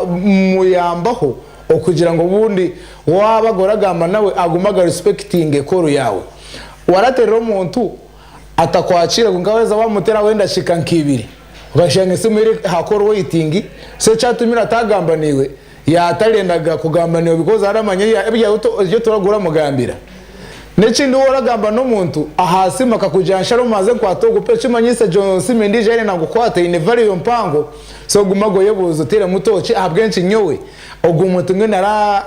Muyambaho okugira ngu obundi waaba oragamba nawe agume aga respectinge call yaawe. Waraterera omuntu atakwakiire kwonka waheza wamuteraho endakiika nka ibiri okashanga esimu eri aha call waiting so ekyatumire atagamba naiwe yatarendaga kugamba naiwe because aramanya ebi oturaga oramugambira. N'ekindi waaba oragamba n'omuntu aha simu akakugira nshara omanze nkwate ogupe ekimanyisa egyo simu endiijo ei arenda ngu okwate eine value mpango so guma oyebuuze oteeremu tooki ahabw'enki nyowe ogu muntu mbwenu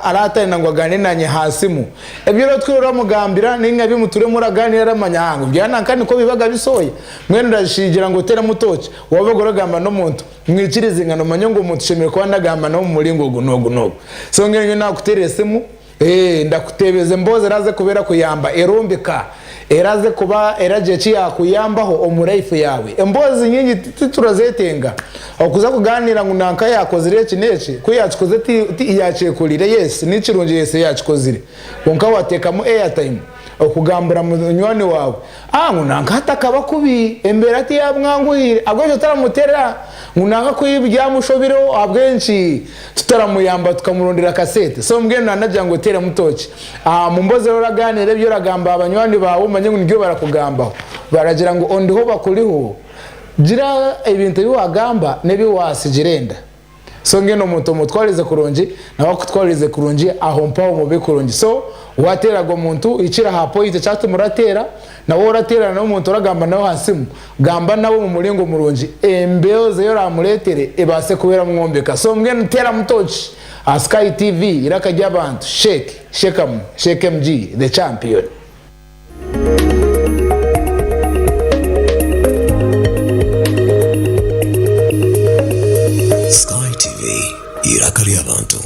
aratarenda ngu agambe nanye aha simu. Ebi otwire oramugambira nainga ebi mutwire muragaaniira aramanya ngu bya nanka nikwo bibaga bisooya. Mbwenu ndashigira ngu oteeremu tooki waaba oragamba n'omuntu mwikirize ngana omanye ngu omuntu nshemereire kuba ndagamba nawe omu muringo ogu n'ogu n'ogu. So mbwenu nyowe naakuteerera esimu. Ee, ndakuteebeza emboozi eraze kuba erakuyamba, erombeka, eraze kuba eragira eki yaakuyambaho omu life yaawe. Emboozi nyingi titurazetenga. Okuza kugaaniira ngu nanka yaakozire eki n'eki, ku yaakikoze ti, ti yaakyekorire, yes, ni kirungi yes yaakikozire. Kwonka waateekamu airtime okugambira munywani waawe, ah ngu nanka hati akaba kubi, embeera tiyaamwanguhiire, ahabw'enki otaramuteerera ngu nanka ku byamushobireho ahabw'enki? Tutaramuyamba tukamurondera akasente. So mbwenu nanagira ngu oteeremu tooki. Aha mumbozi eri oragaaniira ebi oragamba aha banywani baawe omanye ngu nibyo barakugambaho. Baragira ngu ondiho bakuriho. Gira ebintu ebi wagamba n'ebi watsigira enda. So mbwenu omuntu omutwarize kurungi nawe akutwarize kurungi aho mpaho mube kurungi. So wateeraga omuntu hikira aha point ekyatuma orateera nawe orateerana n'omuntu oragamba nawe aha simu Gamba nawe omu muringo murungi, embeozi ei oraamureetere ebaase kuba eramwombeka. So mbwenu teeramu tooki aha Sky TV, Eiraka ry'Abantu, Sheikh, Shekamu, Sheikh MG, The Champion. Sky TV, Eiraka ry'Abantu.